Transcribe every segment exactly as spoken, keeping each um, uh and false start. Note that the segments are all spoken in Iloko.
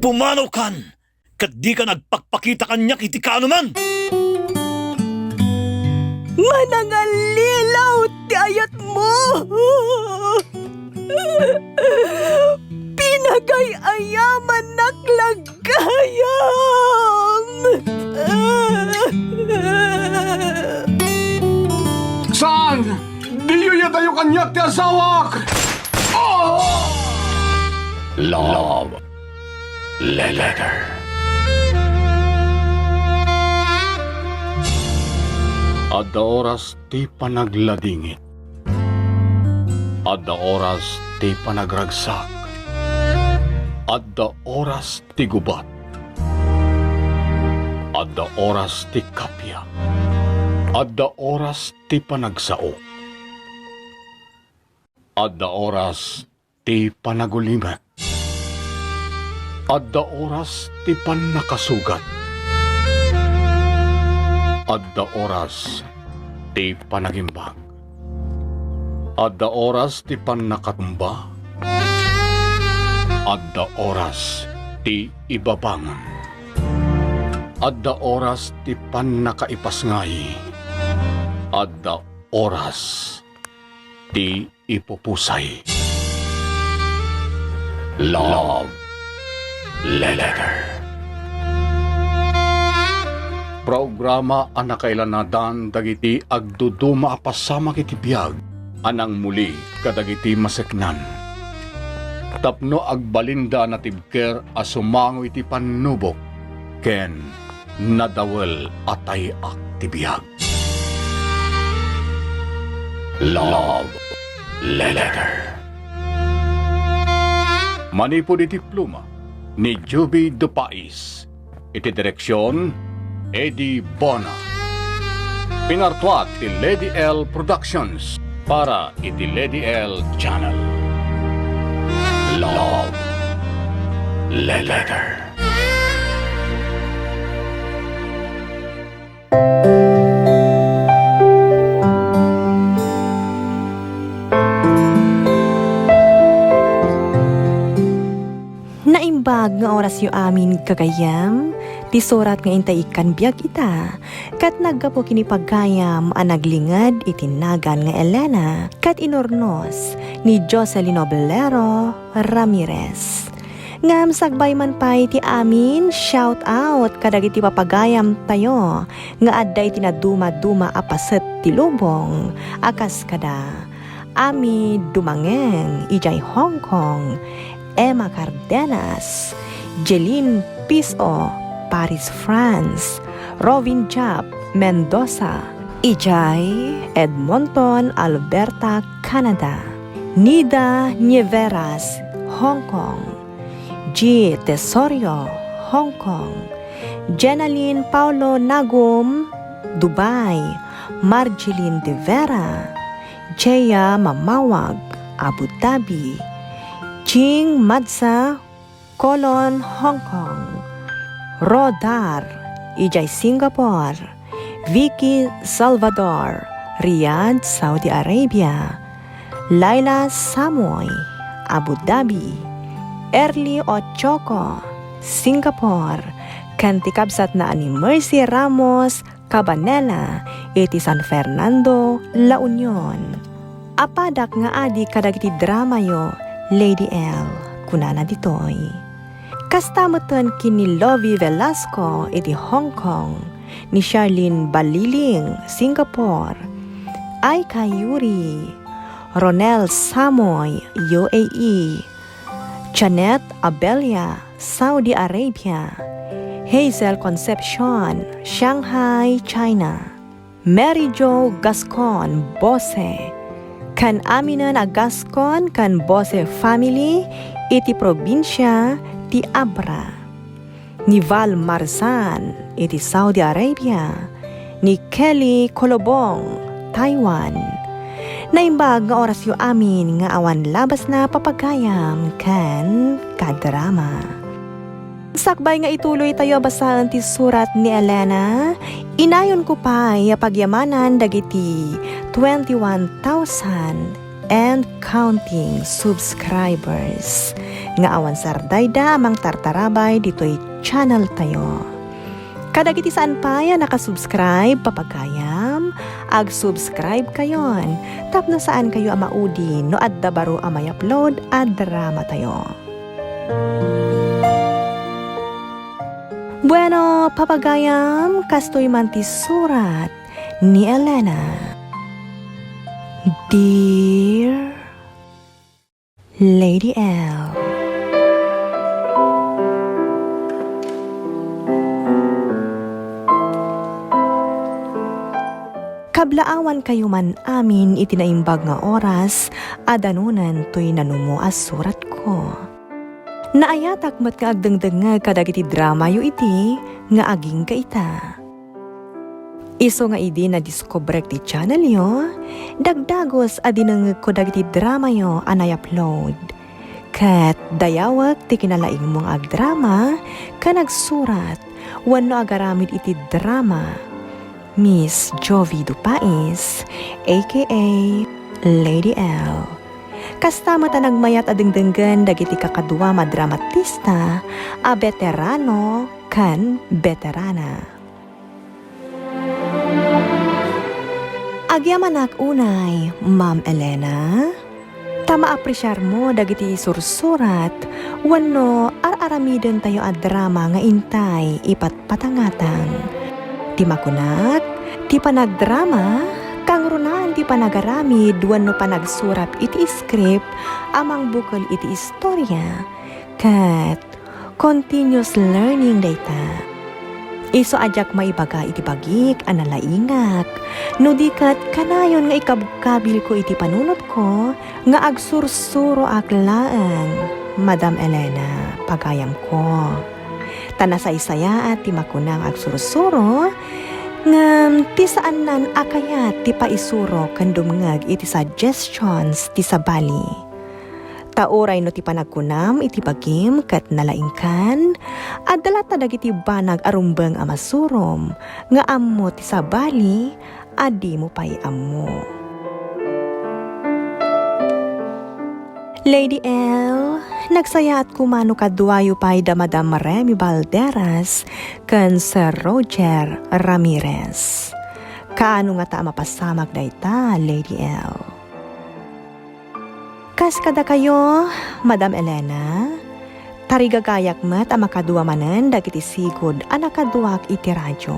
Pumanaw kan, ket dika agpakpakita kaniak iti kaanoman. Manangallilaw ti ayatmo. Pinagay-ayamannak la gayam. Saan? Diyo iyadayo kaniak ti asawak! Oh! Love Letter. Adda oras ti panagladingit. Adda oras ti panagragsak. Adda oras ti gubat. Adda oras ti kappia. Adda oras ti panagsao. Adda oras ti panagulimek. Adda oras ti pannakasugat. Adda oras ti panagimbag. Adda oras ti pannakatumba. Adda oras ti ibabangon. Adda oras ti pannakaipasngay. Adda oras ti ipupusay. Love Letter. Programa a nakailanadan dagiti agduduma a pasamak iti biag a nangmuli kadagiti maseknan. Tapno agbalinda a natibker a sumango iti pannubok ken nadawel a tay-ak ti biag. Love Letter. Manipud iti pluma ni Juby Dupais, iti direksion, Eddie Bona. Pinartuat ti Lady L Productions para iti Lady L Channel. Love Letter. Naimbag nga orasyo amin, gagayyem, ti surat nga intay ikkan biag ita, ket naggapu ken ni paggayam a naglinged iti nagan nga Elena, ket inurnos ni Jocelyn Oblero Ramirez. Ngem sakbay man pay ti amin, shout out kadagiti papagayamtayo nga adda iti nadumaduma a paset ti lubong a kas kada Ami Dumangeng idiay Hong Kong, Emma Cardenas, Jeline Piso, Paris, France, Rovin Jap Mendoza, idiay Edmonton, Alberta, Canada, Nida Nieveras, Hong Kong, G Tesorio, Hong Kong, Jenaline Paulo Nagum, Dubai, Marjeline De Vera, Jea Mamawag, Abu Dhabi, Jing Madsa, Colon, Hong Kong, Rodar, idiay Singapore, Vicky Salvador, Riyadh, Saudi Arabia, Laila Samoy, Abu Dhabi, Erly Ochoco, Singapore, ken ti kabsatna a ni Mercy Ramos, Cabanela iti San Fernando, La Union. Apadak nga adi kadagiti dramayo, Lady L, kunana ditoy. Kasta metten ken ni Lovie Velasco iti Hong Kong, ni Charlene Baliling, Singapore, Ai Kayuri, Ronel Samoy, U A E, Janet Abella, Saudi Arabia, Hazel Concepcion, Shanghai, China, Mary Jo Gascon, Bose, ken aminen a Gascon ken Bose family iti probinsia ti Abra. Ni Val Marzan iti Saudi Arabia, ni Kelly Colobong, Taiwan. Naimbag nga orasyo amin nga awan labasna papagayam ken kadrama. Sakbay nga ituloytayo a basaen ti surat ni Elena, inayonko pay a pagyamanan dagiti twenty-one thousand and counting subscribers nga awan sardayda a mangtartarabay ditoy channel tayo. Kadagiti saan pay a nakasubscribe, papagayam, agsubscribe kayon tapno saan kayo a maudi no adda baro a may-upload a drama tayo. Bueno, papagayam, kastoy man ti surat ni Elena. Dear Lady L. Kablaawan kayo man amin iti naimbag nga oras a danonen toy nanumo a suratko. Naayatak met nga agdengdengngeg kadagiti dramayo idi nga agingga ita. Isu nga idi nadiskubrek ti channelyo, dagdagus a dinengngegko dagiti dramayo a nay-upload. Ket dayawek ti kinalaingmo nga agdrama ken agsurat wenno agaramid iti drama, Miss Jovi Dupais, A K A Lady L. Kasta met a nagmayat a dengdenggen dagiti kakaduam a dramatista a beterano ken beterana. Agyamanak unay, Ma'am Elena, ta maapresiarmo dagiti isursurat wenno ar-aramidentayo a drama nga intay ipatpatangatang. Ti makunak, ti panagdrama, kangrunaan ti panagaramid wenno panagsurat iti script a mangbukel iti istoria, ket continuous learning dayta. Isu a diak maibaga iti bagik a nalaingak, no di ket kanayon nga ikabkabilko iti panunotko nga agsursuroak laeng, Madam Elena, pagayamko. Ta nasaysayaat ti makuna nga agsursuro, ngem ti saannan a kayat ti paisuro ken dumngeg iti suggestions ti sabali. Ta uray no ti panagkunam iti bagim ket nalaingkan, adda latta dagiti banag a rumbeng a masurom nga ammo ti sabali a dimo pay ammo. Lady L, nagsayaat koma no kaduayo pay da Madam Remy Balderas ken Sir Roger Ramirez. Kaano ngata a mapasamak dayta, Lady L? Kas kadakayo, Madam Elena, tarigagayak met a makadua manen dagiti sigud a nakaduak iti radio.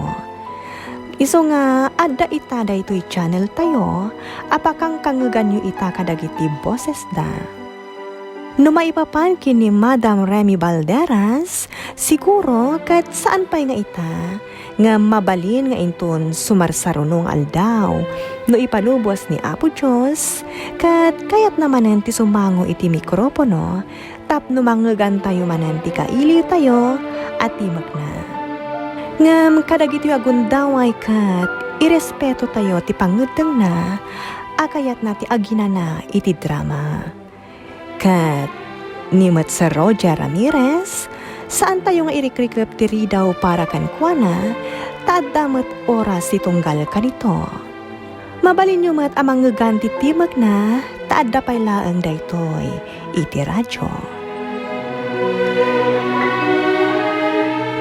Isu nga adda ita daytoy channel tayo a pakangkangeganyo ita kadagiti bosesda. No maipapan ken ni Madam Remy Balderas, siguro ket saan pay nga ita, ngem mabalin nga inton sumarsaruno nga aldaw, no ipalubos ni Apo Dios, ket kayatna manen ti sumango iti mikropono tapno mangngegantayo manen ti kailiwtayo a timekna. Ngem kadagitoy a gundaway ket irespetotayo ti pangngeddengna a kayatna ti aginana iti drama. Ket ni met Sir Roger Ramirez, saantayo nga irikrikep ti ridaw para kenkuana, ta adda met oras ti tunggal kanito. Mabalinyo met a mangngegan ti timekna, ta adda pay laeng daytoy iti radio.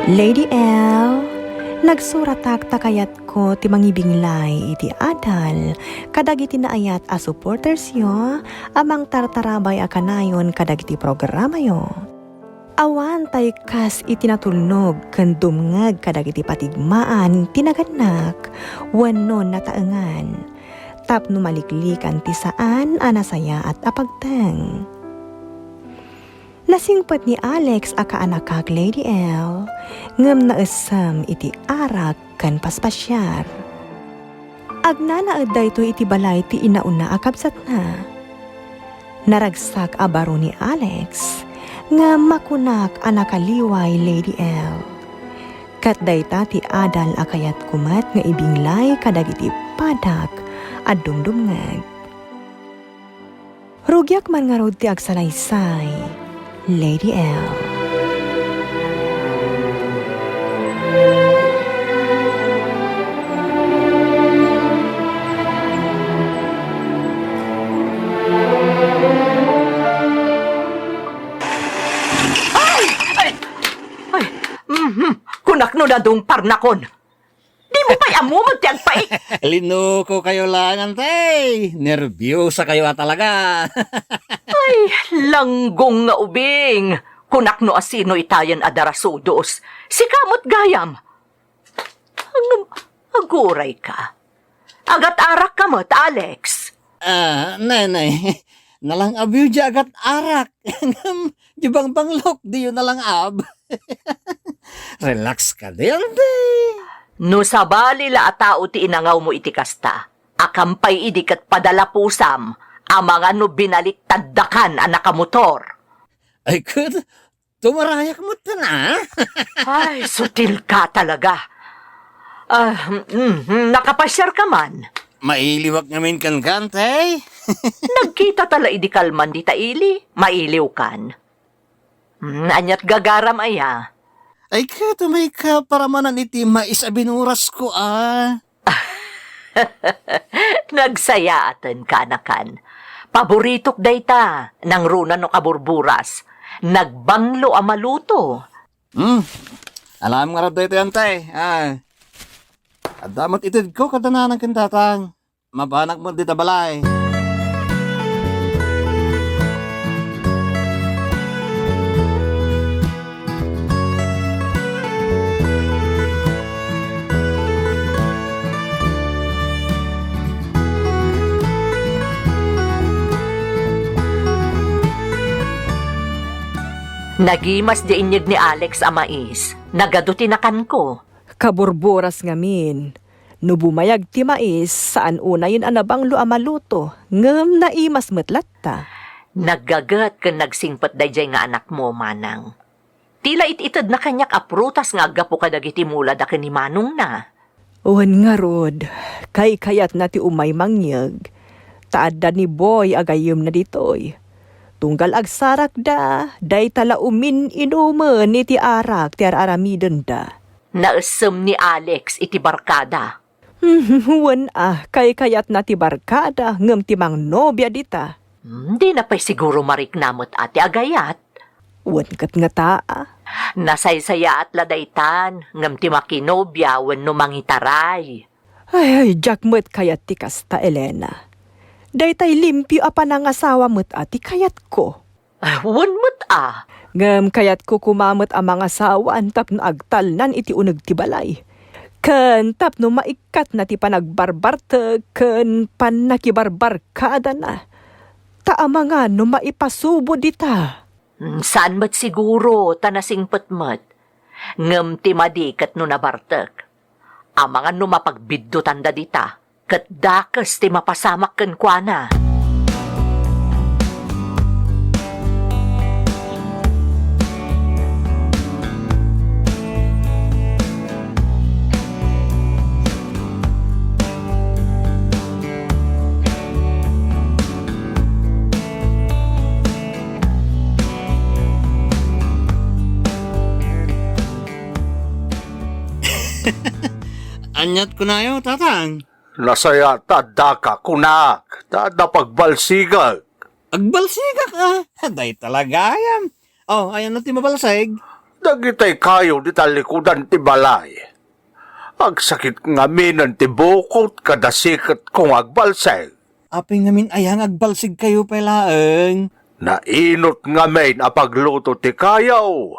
Lady L, nagsuratak ta kayat ko ti mangibinglay iti adal kadagiti naayat a supportersyo a mangtartarabay a kanayon kadagiti programayo. Awan tay kas iti natulnog ken dumngeg kadagiti patigmaan ti nagannak wenno nataengan tapno maliklikan ti saan a nasayaat a pagteng. Nasingpet ni Alex a kaanakak, Lady L, ngem naessem iti arak ken paspasiar. Agnanaed daytoy iti balay ti inauna a kabsatna. Naragsak a baro ni Alex, ngem makunak a nakaliway, Lady L. Ket dayta ti adal a kayatko met nga ibinglay kadagiti padak a dumdumngeg. Rugiak man ngarud ti agsalaysay, Lady L. Nadungparnakon. Dimo pay ammo met ti agpaik. Linuko kayo lang, Antay. Nerbiosakayo a talaga. Ay, langgong nga ubing. Kunak no asino itayen a darasudos. Sika met gayam. Ngem, agurayka. Agat-arakka met, Alex. Ah, nay, nay. Nalangabyo diay agat-arak. Ngem, diay bangbanglok, diyo nalangab. Relax kadi, Antay. No sabali la a tao ti inangawmo iti kasta, akan pay idi ket padalapusam, amangan no binaliktaddakan a nakamotor. Ay, ket, tumarayak met ken, a? Ay, sutilka talaga. Ah, mm, nakapasiarka man? Mailiwak ngamin kenka, Antay. Nagkitata la idi kalman dita ili, mailiwkan. Hmm, aniat gagaram aya? Ay, ket umayka para manen iti mais a binurasko, a. Nagsayaatenka, nakan. Paboritok dayta, nangruna no kaburburas. Nagbanglo a maluto. Hmm. Alam ngarud daytoy, Antay. Ah. Adda met itedko kada nanang ken tatang. Mabanak met dita balay. Nagimas diay inyeg ni Alex a mais. Nagadu ti nakanko. Kaburburas ngamin. No bumayag ti mais, saan unayen a nabanglo a maluto, ngem naimas met latta. Naggaget ken nagsingpet daydiay nga anakmo, manang. Ti la it-itedna kaniak a prutas nga aggapu kadagiti mulada ken ni manongna. Wen ngarud, kaykayatna ti umay mangyeg, ta adda ni Boy a gayyemna ditoy. Tunggal agsarakda, dayta la umin-inumen iti arak ti ar-aramidenda. Naessem ni Alex iti barkada. Hmm, wen a, kaykayatna ti barkada ngem ti mangnobia dita. Hmm, dina pay siguro marikna met a ti agayat. Wen ket ngata a. Nasaysayaat la daytan ngem ti makinobia wenno mangitaray. Ay, ay, diak met kayat ti kasta, Elena. Daytay limpio a panangasawa met a ti kayatko. Ah, wen met a. Ngem kayatko koma met a mangasawan tapno agtalnan iti uneg ti balay. Ken tapno maikkatna ti panagbarbartek ken pannakibarbarkadana. Ta amangan no maipasubo dita. Mm, saan met siguro, ta nasingpet met. Ngem ti madi ket no nabartek. Amangan no mapagbiddutan da dita. Ket dakes ti mapasamak kenkuana. Aniat kunayo, Tatang? Nasayaat ta addaka, kunak, ta adda pagbalsigek. Agbalsigak, a? Day talaga yan. Oh, ayan na ti mabalsig. Dagitay kayo di talikudan ti balay. Agsakit ngaminen ti bukot kada siket kong agbalsig. Apay ngamin aya nga agbalsig kayo pay laeng? Nainot ngamin a pagluto ti kayo.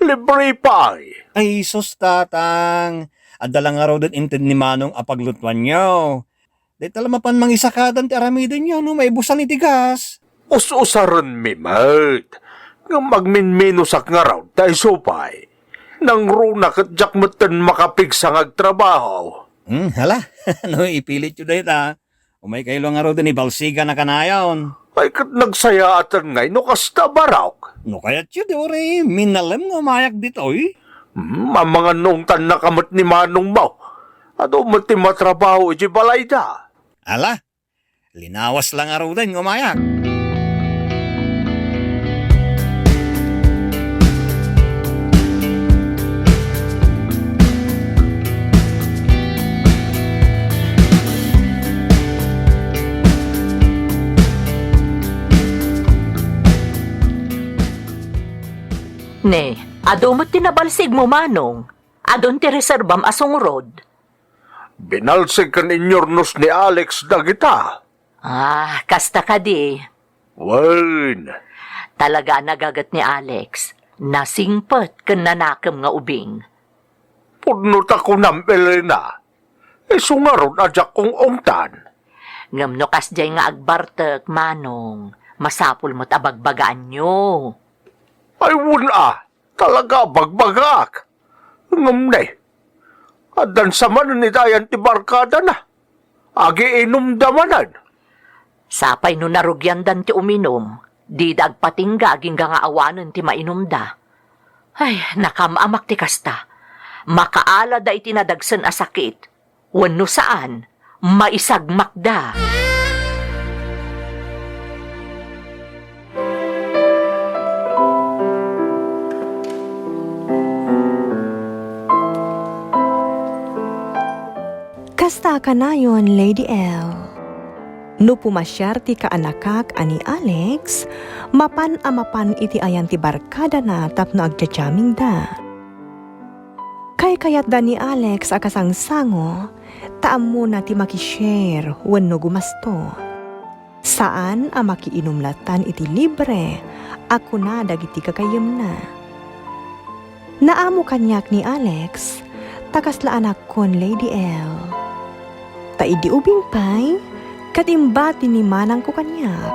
Libre pay. Ay, sus, Tatang. Adda la ngaruden inted ni Manong a paglutuanyo. Dayta la mapan mangisakadan ti aramidenyo no maibusan iti gas. Us-usarenmi met. Ngem agminminusak ngarud ta isu pay. Nangruna ket diak metten makapigsa nga agtrabaho. Hmm, hala, no ipilityo dayta, umay kayo la ngaruden ibalsigan a kanayon. Ay, ket nagsayaaten ngay no kasta, barok. No kayatyo, di uray minalem nga umayak ditoy. Hmm, amangan no ungtannaka met ni manongmo. Adu met ti matrabaho iti balayda. Ala, linawas la ngaruden nga umayak. Ne, adu met ti nabalsigmo, Manong. Adun ti reserbam a sungurod. Binalsig ken inyurnos ni Alex dagita. Ah, kasta kadi. Wen. Talaga a nagaget ni Alex. Nasingpet ken nanakem nga ubing. Pudno ta kunam, Elena. Isu ngarud a diak ung-ungtan. Ngem no kasdiay nga agbartek, Manong, masapul met a bagbagaanyo. Ay, wen a, talaga a bagbagaak. Ngem ne, addan sa manen iti ayan ti barkadana. Agiinumda manen. Sapay no narugiandan ti uminum, dida agpatingga agingga nga awanen ti mainumda. Ay, nakam-amak ti kasta. Makaalada iti nadagsen a sakit. Wenno saan, maisagmakda. Kasta a kanayon, Lady L. No pumasiar ti kaanakak a ni Alex, mapan a mapan iti ayan ti barkadana tapno agjajammingda. Kaykayatda ni Alex a kasangsango, ta ammona ti makishare wenno gumasto. Saan a makiinum latan iti libre a kuna dagiti gagayyemna. Naamo kaniak ni Alex, ta kasla anakkon, Lady L. Ta idi ubing pay, ket imbati ni manangko kaniak.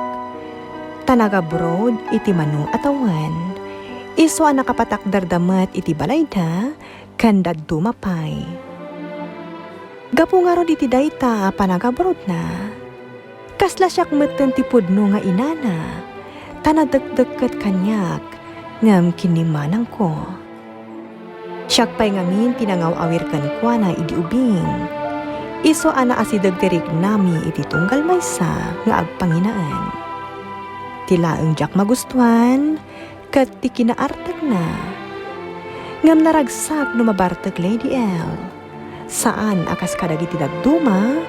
Ta nagabroad iti mano a tawen, isu a nakapatakderda met iti balayda, ken dadduma pay. Gapu ngarud iti dayta a panagabroadna, kasla siak metten ti pudno nga inana, ta nadekdekket kaniak ngem ken ni manangko. Siak pay ngamin ti nangaw-awir kenkuana idi ubing. Isu a naasideg ti rignami iti tunggal maysa nga agpanginaen. Ti laeng diak magustuan, ket ti kinaartegna. Ngem naragsak no mabartek, Lady L. Saan a kas kadagiti dadduma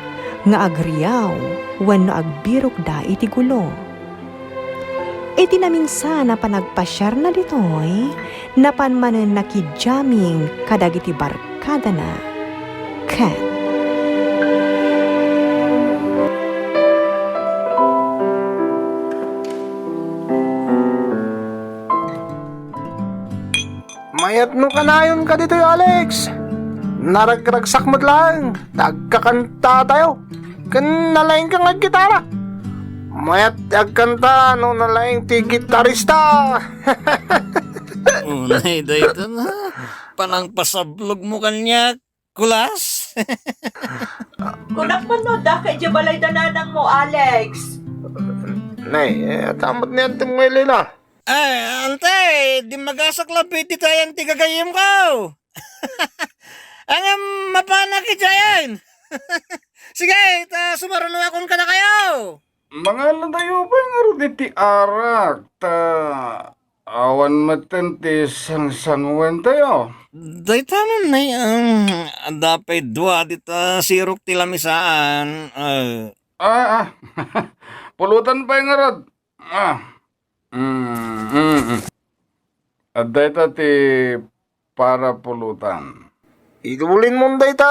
nga agriaw wenno agbirokda iti gulo. Iti naminsan a panagpasiarna ditoy, napan manen nakijamming kadagiti barkadana. Ket Mayat no kanayon kaditoy, Alex. Naragragsak met laeng ta agkakantatayo. Ken nalaingka nga aggitara. Mayat ti agkanta no nalaing ti gitarista. Unay dayta na. Panangpasablogmo kaniak, Kulas? Kunak man no, daka idiay balay da nanangmo, Alex. Nay, eh, ata met ni Antim nga Elena. Ay, ante, dimmagasak labi ti tayan ti gagayyemko. Ngem, mapanak idiayen. Sige, ta sumarunoakon kadakayo. Mangaladayo pay ngarud iti arak, ta awan metten ti sangsanguentayo. Dayta man, nay, um, adda pay dua dita sirok ti lamisaan. Ah. Ah, ah. Pulutan pay ngarud. Ah. Mm, mm, mm. Adda ita ti para pulutan. Idulinmon dayta.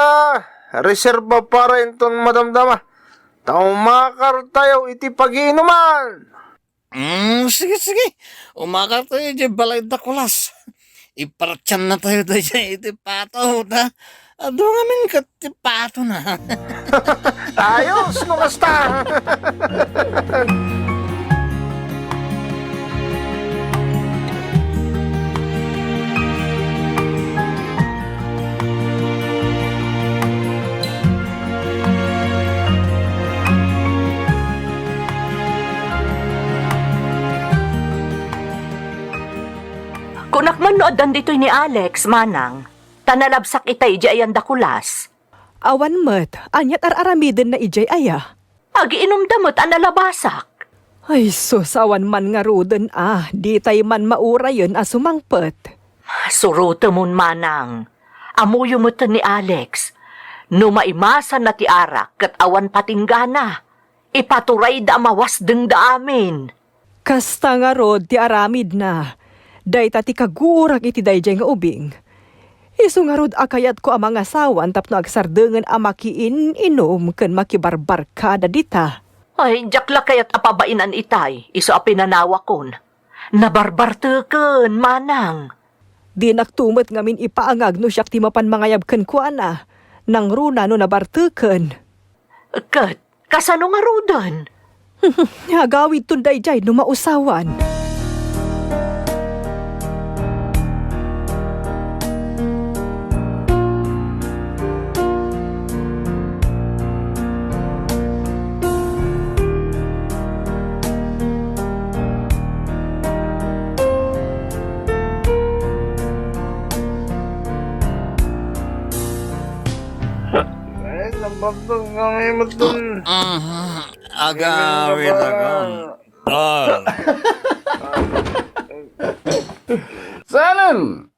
Reserba para inton madamdama. Ta umakartayo iti pagiinuman. Mm, sige, sige. Umakartayo idiay balay da Kulas. Ipartiannatayo daydiay iti pato, ta adu ngamin ket ti patona. Ayos no kasta. Kunak man no addan ditoy ni Alex, manang, ta nalabsak ita idiay ayan da Kulas. Awan met, aniat ar-aramidenna idiay aya? Agiinumda met a nalabasak. Ay sus, awan man ngaruden a, ditay man maurayen a sumangpet. Surotemon, manang. Ammoyo met ni Alex. No maimasanna ti arak ket awan patinggana, ipaturayda a mawasdengda amin. Kasta ngarud ti aramidna. Dayta ti kagurak iti daydiay nga ubing. Isu ngarud a kayatko a mangasawan tapno agsardengen a makiin-inum ken makibarbarkada dita. Ay, diak la kayat a pabainan itay, isu a pinanawakon. Nabarbarteken, manang. Dinak tumet ngamin ipaangag no siak ti mapan mangayab kenkuana. Nangruna no nabarteken. Ket, kasano ngaruden? Agawidton daydiay no mausawan. Ay, nabato kami mo dun. Mhm. Agawid ako. Oh. Sanen?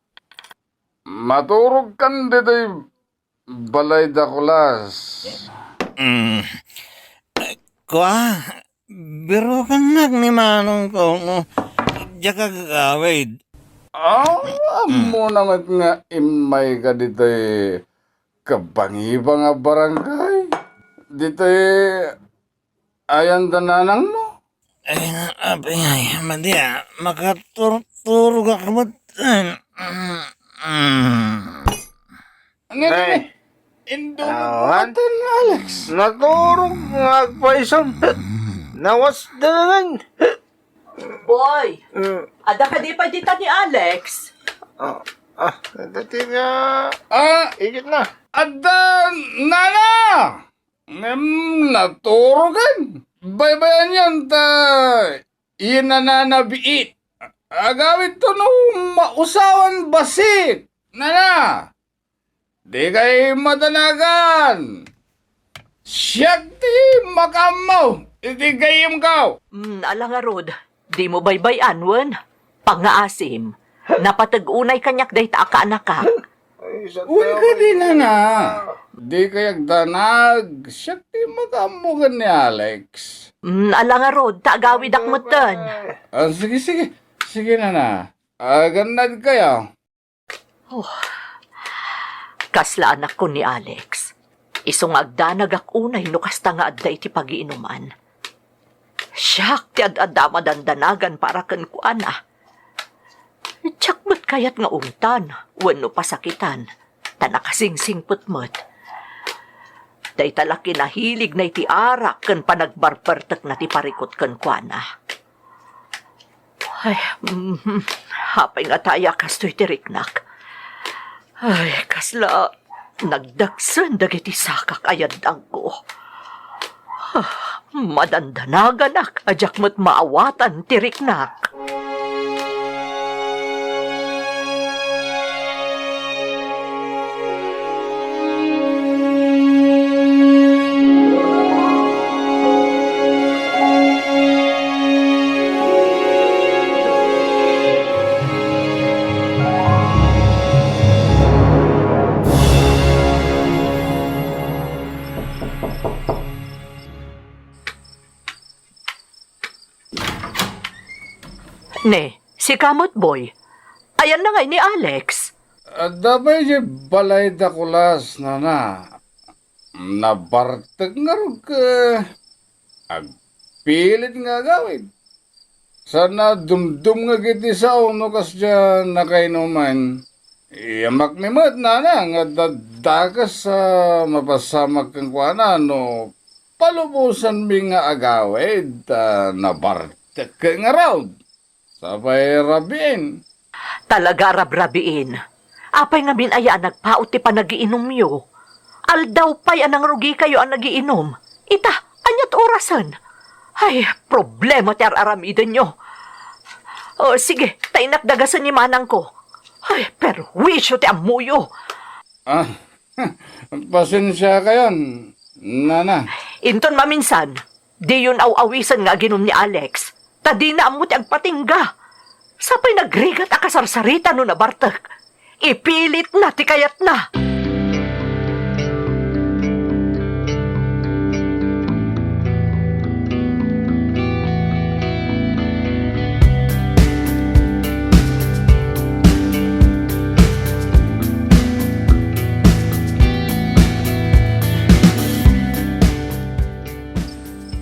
Maturog kan ditoy balay da Kulas. Mm. Kua, birukannak ni manong ko no diak agawid. Ah, ammo na met nga immay ka ditoy kabangibang a barangay. Ditoy ayan da nanang mo? Ay, apay, ay, madi, ah, makaturturog ako met. Mm, mm. Ano Nay. Nay? Indo Awan. Natin, Alex. Naturog nga agpaisam. Nawas da na ngan. Boy, Mm. Adda kadi pay dita ni Alex? Ah, ah, dati nga. Ah, Igit na. Adda, nana! Ngem naturogen. Baybayan yan ta inanana biit. Agawid to no mausawan bassit. Nana, di kay madanagan. Siak ti makaammo iti gayyemko. Mm, ala ngarud, dimo baybay-an wen? Pangngaasim, napateg unay kaniak dayta a kaanakak. Ay, sa Wen tao, kadi, nana. Di kay agdanag, siak ti makaammo ken ni Alex. Mm, ala ngarud, ta agawidak metten. Ah, sige, sige. Sige, nana. Agannad kayo. Oh, kasla anakko ni Alex. Isu nga agdanagak unay no kasta nga adda iti pagiinuman. Siak ti ad-adda madandanagan para kenkuana. Diak met kayat nga ungtan wenno pasakitan, ta nakasingsingpet met. Dayta la kinahiligna iti arak ken panagbarbartekna ti parikut kenkuana. Ay, mhm. Apay nga ta aya kastoy ti riknak? Ay, kasla nagdagsen dagiti sakak a yaddangko. Ah, madandanaganak a diak met maawatan ti riknak. Ne, sika met, Boy. Ayanna ngay ni Alex? Adda pay idiay balay da Kulas, nana. Nabartek ngarud ket agpilit nga agawid. Sana dumdumngeg iti sao no kasdiay nakainuman. Iyamakmi met, nana, nga adda dakes a mapasamak kenkuana no palubosanmi nga agawid, ta nabartek ngarud. Sapay rabiin. Talaga a rabrabiin. Apay ngamin aya a nagpaut ti panagiinumyo? Aldaw pay a nangrugikayo a nagiinum. Ita, aniat orasen? Ay, problema ti ar-aramidenyo. O, sige, ta innak dagasen ni manangko. Ay, perwisyo ti ammoyo. Ah, pasensiakayon, nana. Inton maminsan, diyon aw-awisen nga aginum ni Alex, ta dina ammo ti agpatingga. Sapay nagrigat a kasarsarita no nabartek. Ipilitna ti kayatna.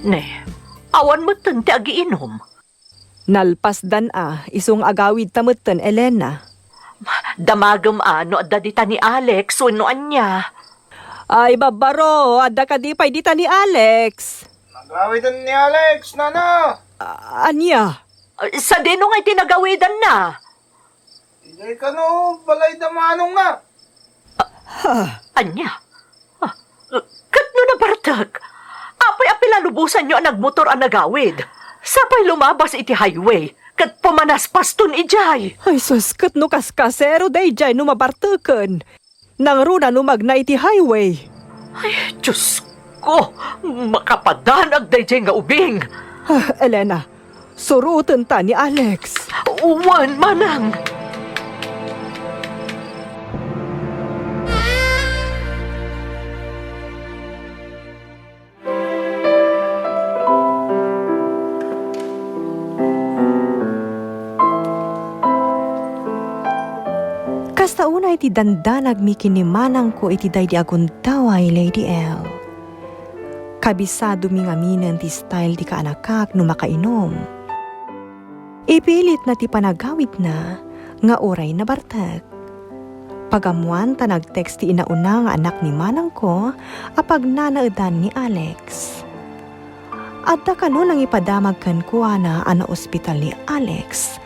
Ne, awan metten ti agiinum. Nalpasdan a, isu nga agawidta metten, Elena. Damagem a no adda dita ni Alex wenno ania. Ay, babbaro, adda kadi pay dita ni Alex? Nagawiden ni Alex, nana. A-, ania? Sadino ngay ti nagawidanna? Idiay kano balay da manongna. Ah, ania? Ah, ket no nabartek? Apay a pilalubosanyo a nagmotor a nagawid? Sapay lumabas iti highway, ket pumanaspaston idiay. Ay sus, ket no kaskasero daydiay no mabarteken? Nangruna no magna iti highway. Ay, Diosko, makapadanag daydiay nga ubing. Ah, Elena, surotenta ni Alex. Wen, manang. Kasta unay ti dandanagmi ken ni manangko iti daydi a gundaway, Lady L. Kabisadomi ngaminen ti style ti kaanakak no makainom. Ipilitna ti panagawidna nga uray nabartek. Pagammoan ta nag-text ti inauna nga anak ni manangko a pagnanaedan ni Alex. Adda kano nangipadamag kenkuana a naospital ni Alex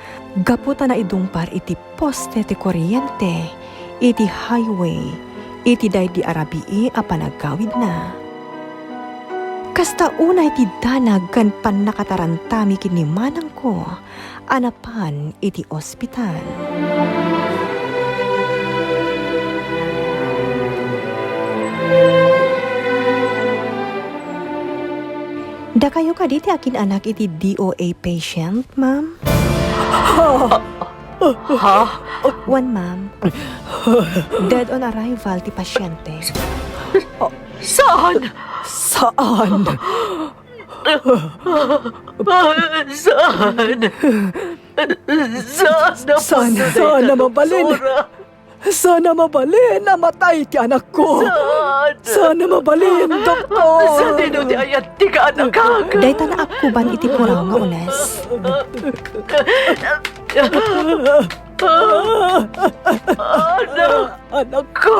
gapu ta naidungpar iti poste ti koriente iti highway iti daydi a rabii a panagawidna. Kasta unay ti danag ken pannakatarantami ken ni manangko a napan iti ospital. Dakayo kadi ti akin-anak iti D O A patient, ma'am? Ha? Wen, ma'am. Dead on arrival ti pasyente. Saan? Saan? Saan? Saan na Saan, saan na mabalin? Doktora? Saan na mabalin a matay ti anakko? Saan? Saan na mabalin, doktor? Sadino ti ayat ti kaanakak? Dayta naakkuban iti puraw nga ules. Anak! Anakko!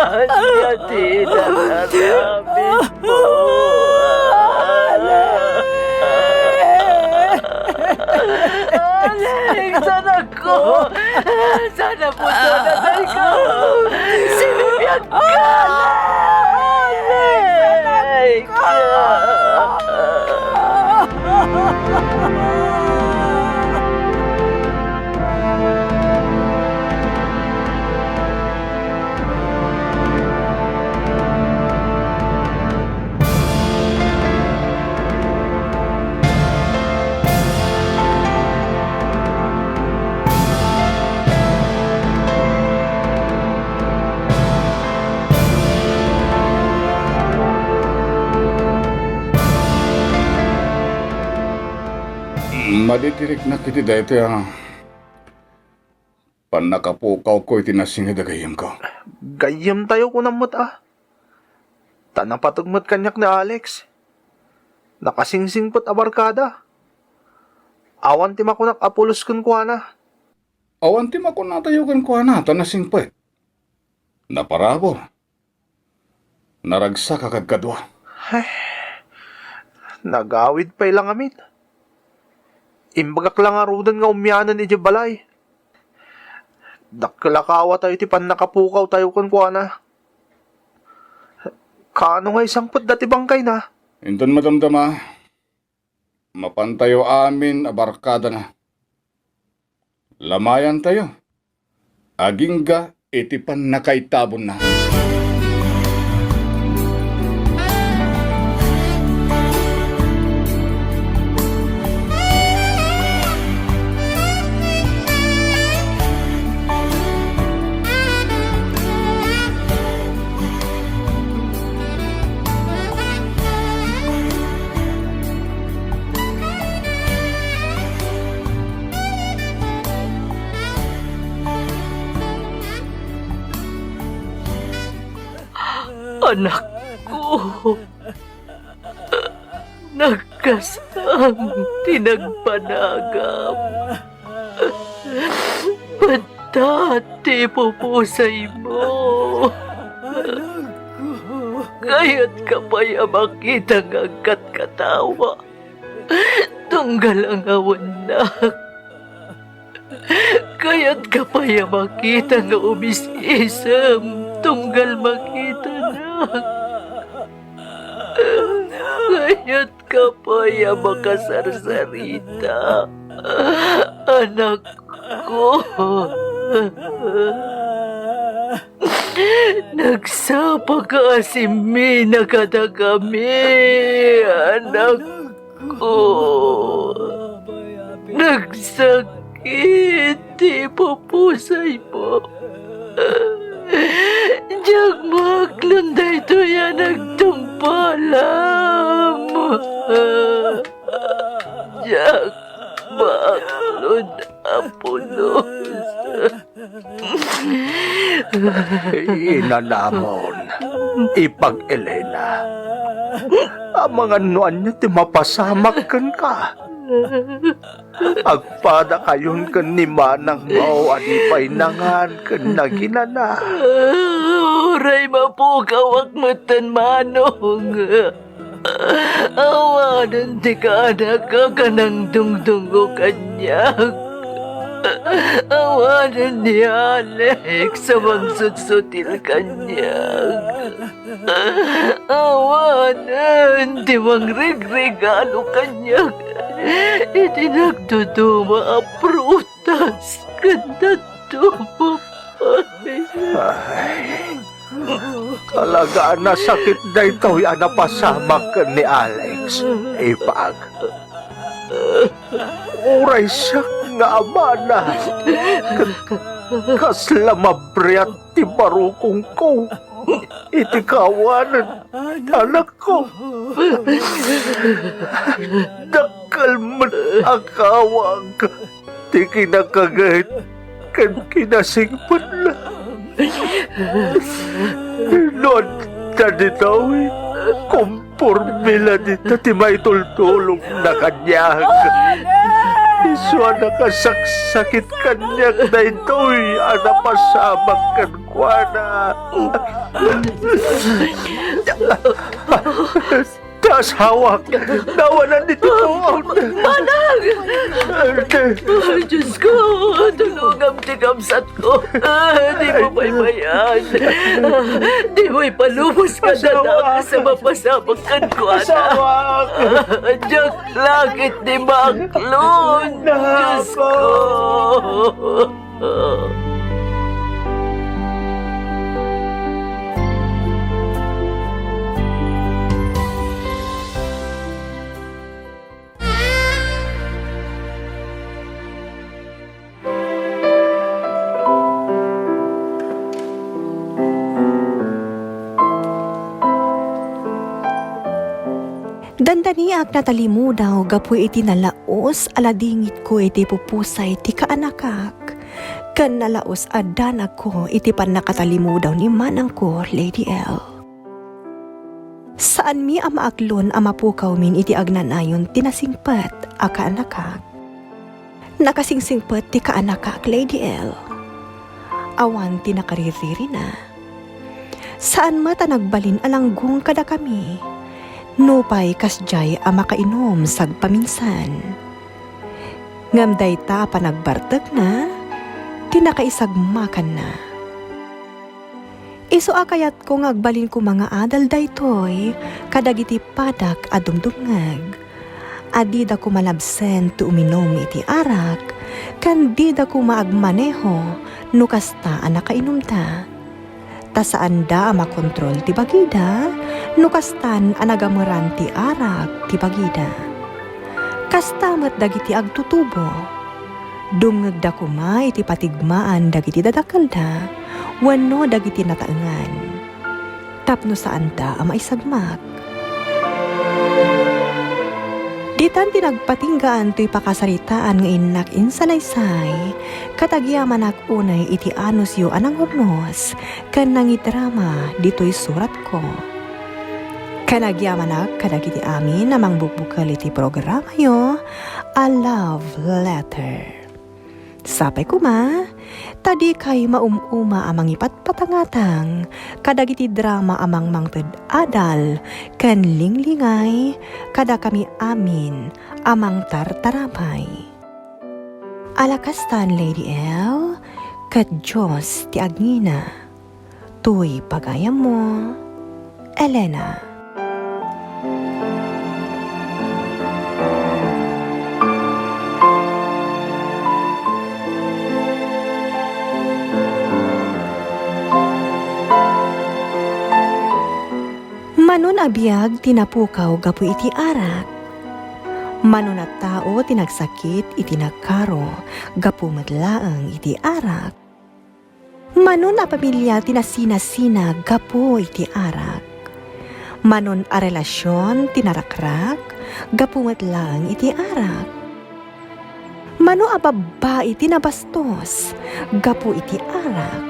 Ania ti inaramidmo? Alex, anakko! Sana puso na tayo! Sinibiag ka! Alex! Madidiriknak iti daytoy a pannakapukawko iti nasinged a gayyemko. Gayyemtayo, kunam met a. Ta napateg met kaniak ni Alex. Nakasingsingpet a barkada. Awan ti makunak a pulos kenkuana. Awan ti makunatayo kenkuana ta nasingpet. Naparabur. Naragsak a kadkadua. Ay, nagawid pay la ngamin. Imbagak la ngaruden nga umianen idiay balay. Dakkel a kawatayo ti pannakapukawtayo kenkuana. Kaano nga isangpetda ti bangkayna? Inton madamdama, mapantayo amin a barkadana. Lamayantayo agingga iti pannakaitabonna. Anak, Anakko, nagkasang ti nagpanagam. Pagtat ti pupusaymo. Kayatka pay a makita nga agkatkatawa tunggal angawannak. Kayatka pay a makita nga umis-isem tunggal makitanak. Kayatka pay a makasarsarita, anakko. Nagsapaka a simmina kadakami, anakko. Nagsakit ti pupusaymo. Diak maaklon daytoy a nagtumpalam. Diak maaklon a pulos. Inanamon, ipag-Elena. Amangan no ania ti mapasamak kenka. Agpadakayon ken ni manangmo a di pay nangan ken naginana. Uray mapukawak metten, Manong. Awanen ti kaanak a kanangdungdungngo kaniak. Awanen ni Alex a mangsutsutil kaniak. Awanen ti mangregregalo kaniak iti nagduduma a prutas ken dadduma pay. Ay, talaga a nasakit daytoy a napasamak ken ni Alex, ipag. Uray siak nga amana, ket kasla mabriat ti barukongko iti kaawanen ti anakko. Dakkel met a kawak ti kinakaget ken kinasingpetna. No adda ditoy, komporme la dita ti maitultulongna kaniak. Isu a nakasaksakit kaniak daytoy a napasamak kenkuana. Ti asawak, nawanan iti puon. Manang! Ay, Diyos ko, tulongam ti kabsatko. Ah, di mo paypayan. Ah, di mo ipalubos kadadakas a mapasamak kenkuana. Asawak! Ah, diak la ket ti maaklon, Diyos ko. Dandaniak natalimudaw gapu iti nalaus a ladingitko iti pupusay ti kaanakak, ken nalaus a danagko iti pannakatalimudaw ni manangko, Lady L. Saanmi a maaklon a mapukawmin iti agnanayon ti nasingpet a kaanakak. Nakasingsingpet ti kaanakak, Lady L. Awan ti nakariririna. Saan met a nagbalin a langgong kadakami, nupay kasdiay a makainom sagpaminsan. Ngem dayta a panagbartekna ti nakaisagmakanna. Isu a kayatko nga agbalin koma nga adal daytoy kadagiti padak a dumdumngeg, a dida koma labsen ti uminum iti arak, ken dida koma agmaneho no kasta a nakainumda. Ta saanda a makontrol ti bagida no kastan a nagameran ti arak ti bagida. Kasta met dagiti agtutubo. Dumngegda koma iti patigmaan dagiti dadakkelda wenno dagiti nataengan, tapno saanda a maisagmak. Ditan ti nagpatinggaan toy pakasaritaan nga innak insanaysay, ket agyamanak unay iti anusyo a nangurnos ken nangidrama ditoy suratko. Ken agyamanak kadagiti amin a mangbukbukel iti programayo a Love Letter. Sapay koma, ta dikay maum-uma a mangipatpatangatang kadagiti drama a mangmangted adal ken linglingay kadakami amin a mangtartarabay. Ala kastan, Lady L, ket Dios ti agngina. Toy pagayammo, Elena. Manon a biag ti napukaw gapu iti arak. Manon a tao ti nagsakit iti nagkaro gapu met laeng iti arak. Manon a pamilia ti nasinasina gapu iti arak. Manon a relasion ti narakrak gapu met laeng iti arak. Mano a babbai ti nabastos gapu iti arak.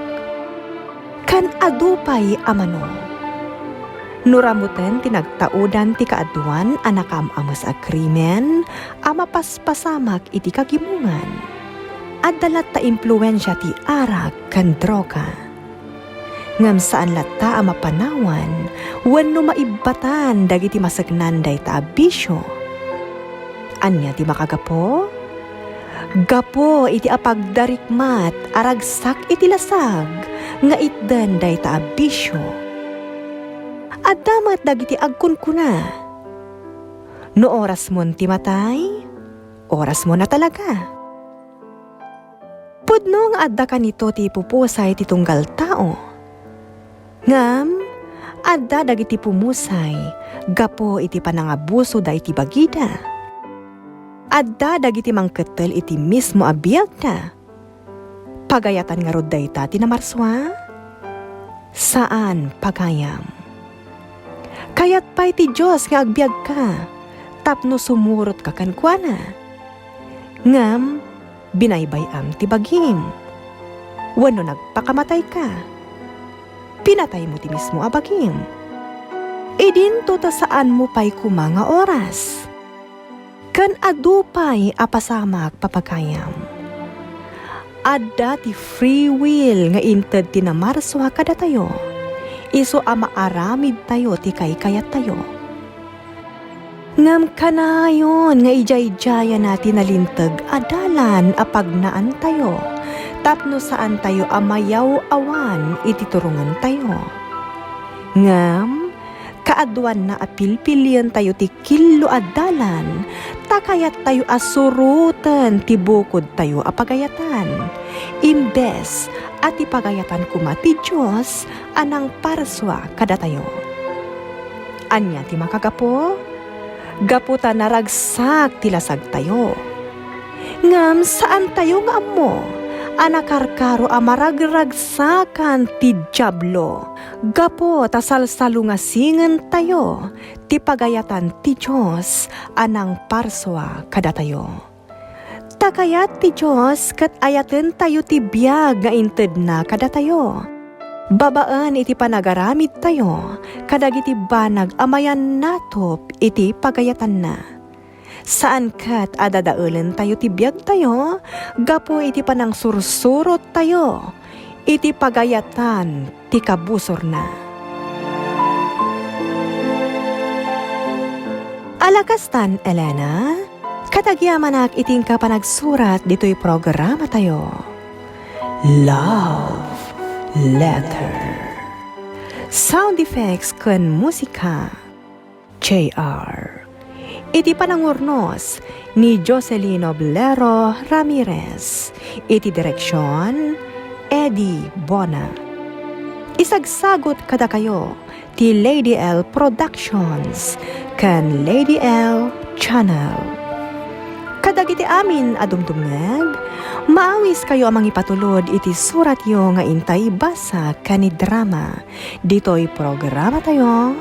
Ken adu pay a mano. No ramuten ti nagtaudan ti kaaduan a nakaam-ames a krimen a mapaspasamak iti kagimongan, adda latta impluensia ti arak ken droga. Ngem saan latta a mapanawan wenno maibbatan dagiti maseknan dayta a bisio. Ania ti makagapu? Gapu iti apagdarikmat a ragsak iti lasag nga itden dayta a bisio. Adda met dagiti agkunkuna, "No orasmon ti matay, orasmon a talaga." Pudno nga adda kanito ti pupusay ti tunggal tao. Ngem, adda dagiti pumusay gapu iti panangabusoda iti bagida. Adda dagiti mangkettel iti mismo a biagda. Pagayatan ngarud dayta ti namarsua? Saan, pagayam. Kayat pay ti Dios nga agbiagka tapno sumurotka kenkuana. Ngem, binaybay-am ti bagim. Wenno nagpakamatayka. Pinataymo ti mismo a bagim. Idinto ta saanmo pay koma nga oras. Ken adu pay a pasamak, papagayam. Adda ti free will nga inted ti namarsua kadatayo, isu a maaramidtayo ti kaykayattayo. Ngem kanayon nga idiaydayana ti nalinteg a dalan a pagnaantayo tapno saantayo a mayaw-awan iti turongantayo. Ngem kaaduanna a pilpilientayo ti killo a dalan ta kayattayo a suroten ti bukodtayo a pagayatan, imbes a ti pagayatan koma ti Dios a nangparsua kadatayo. Ania ti makagapu? Gapu ta naragsak ti lasagtayo. Ngem saantayo nga ammo a nakarkaro a maragragsakan ti Diablo gapu ta salsalungasingentayo ti pagayatan ti Dios a nangparsua kadatayo. Ta kayat ti Dios ket ayatentayo ti biag nga intedna kadatayo, babaen iti panagaramidtayo kadagiti banag a mayannatop iti pagayatanna. Saan ket a dadaelentayo ti biagtayo gapu iti panangsursurottayo iti pagayatan ti kabusorna. Ala kastan, Elena, ket agyamanak iti inka panagsurat ditoy programatayo. Love Letter. Sound effects ken musika, J R. Iti panangurnos ni Jocelyn Oblero Ramirez. Iti direksion, Eddie Bona. Isagsagut kadakayo ti Lady L Productions ken Lady L Channel. Kadagiti amin a dumdumngeg, maawiskayo a mangipatulod iti suratyo nga intay ibasa ken idrama ditoy programatayo,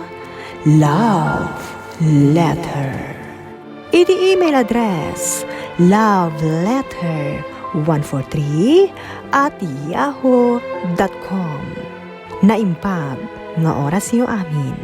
Love Letter. Iti email address, love letter one four three at yahoo dot com. Naimbag nga orasyo amin.